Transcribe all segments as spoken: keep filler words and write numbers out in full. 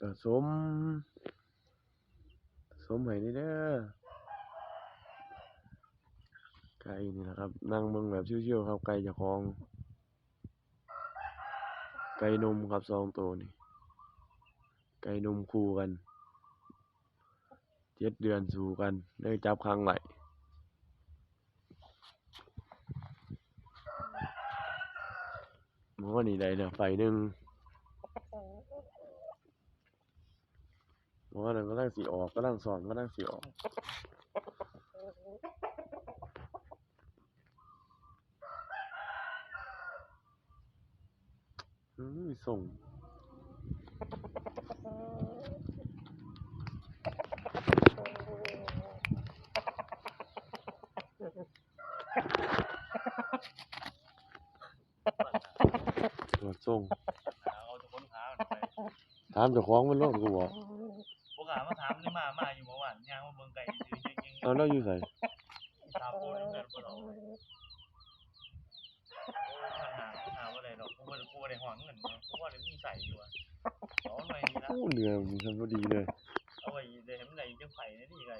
ก็สม สมให้นี่เด้อ ไก่นี่นะครับ นั่งเบิ่งแบบชิวๆครับ ไก่เจ้าของ ไก่นมครับ สองตัวนี่ ไก่นมคู่กัน เจ็ดเดือนสู่กัน เลยจับขังไว้ หมอนี่ได้แล้วไฟหนึ่ง หมอนั่นกำลังสิออก กำลังซ้อม กำลังสิออก อืม ส่ง ตรวจส่ง เอาแต่คนพามันไป ถามเจ้าของมันโลด กูบอก บ่กล้ามาถามเลย มา มาอยู่เมื่อวาน ย่างมาเบิ่งไก่ซื่อๆ เอาแล้วอยู่ไส ตาโปนเพื่อนบ่ดอก โอ้ย มันหา หาบ่ได้ดอก กูบ่ได้ กูบ่ได้ฮ้อนเงินเนาะ กูบ่ได้มีใส่อยู่อะ เอาหน่อยนี่ละ โอ้ เหนื่อย มันทำพอดีเลย เอาไว้ได้ให้มันได้จังไผนะนี่ไก่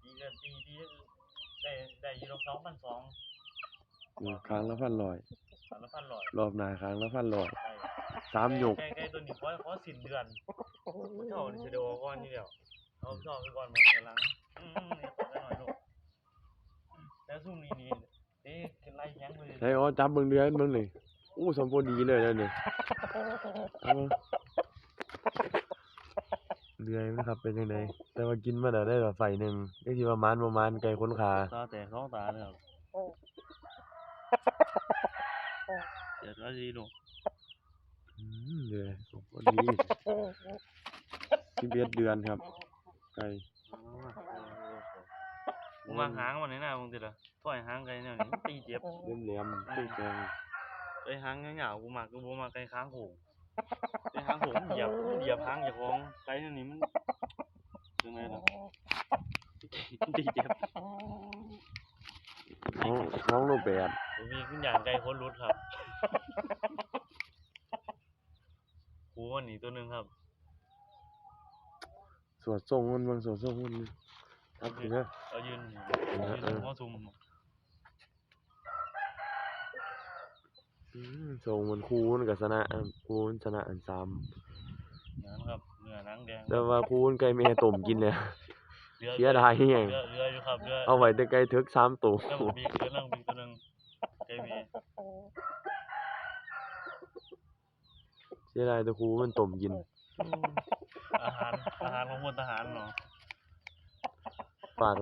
ดีก็ดี ดีก็ได้ ได้อยู่ดอก สองพันสอง อืม ครั้งละพันร้อย ครั้งละพันร้อย รอบหน้าครั้งละพันร้อย ได้ สามยก ไก่ ไก่ตัวนี้ขอ ขอสิ้นเดือน เจ้านี่สิได้ออกก่อนอยู่แล้ว เอาเจ้าไปก่อน มันกำลัง อืม นี่ขอหน่อยลูก แต่ซุมนี้นี่ เอ๊ะ เป็นไรแข็งเลย ใช่ อ๋อ จับเบิ่งเดือนเบิ่งนี่ อู้ สมพอดีเลยนะนี่ เอา เดือนนะครับ เป็นจั่งใด แต่ว่ากินมาแล้วได้ละไฟหนึ่ง จักสิว่าหมานบ่หมาน ไก่ขนขา ตาแตกสองตาเลยครับ เดี๋ยวก็ดีลูก อืม เดือน สมพอดี สิบเอ็ดเดือนครับ ไก่ กูมักหางมันนี่นะ มึงติดละ ถ้อยหางไก่แนวนี้มันตีเจ็บ แหลมๆ แข็งๆ ไอ้หางยาวๆ กูมัก กูบ่มักไก่คางโค้ง ไก่คางโค้งมันเหยียบ มันเหยียบหางเจ้าของ ไก่แนวนี้มัน จั่งใดล่ะ มันตีเจ็บ ของ ของลูกแปด ผมมีขึ้นอย่างไก่ขนหลุดครับ ครูมันอีกตัวหนึ่งครับ สวดทรงมัน เบิ่งสวดทรงมันนี่ ครับ นี่นะ เอายืน เออ ยืน เออ หัวซุ่ม อืม ทรงมัน ครูมันก็ชนะ อ่ะ ครูมันชนะอันสาม นั่นครับ เนื้อหนังแดง แต่ว่าครูมันไก่แม่ต้มกินแล้ว เหลือ เสียดายแฮง เหลือ เหลืออยู่ครับ เหลือ เอาไว้แต่ไก่เถิกสามตัว แล้วมีอีกตัวหนึ่ง มีอีกตัวหนึ่ง ไก่แม่ เสียดายแต่ครูมันต้มกิน อืม อาหาร อาหารของพลทหารเนาะ ฝาก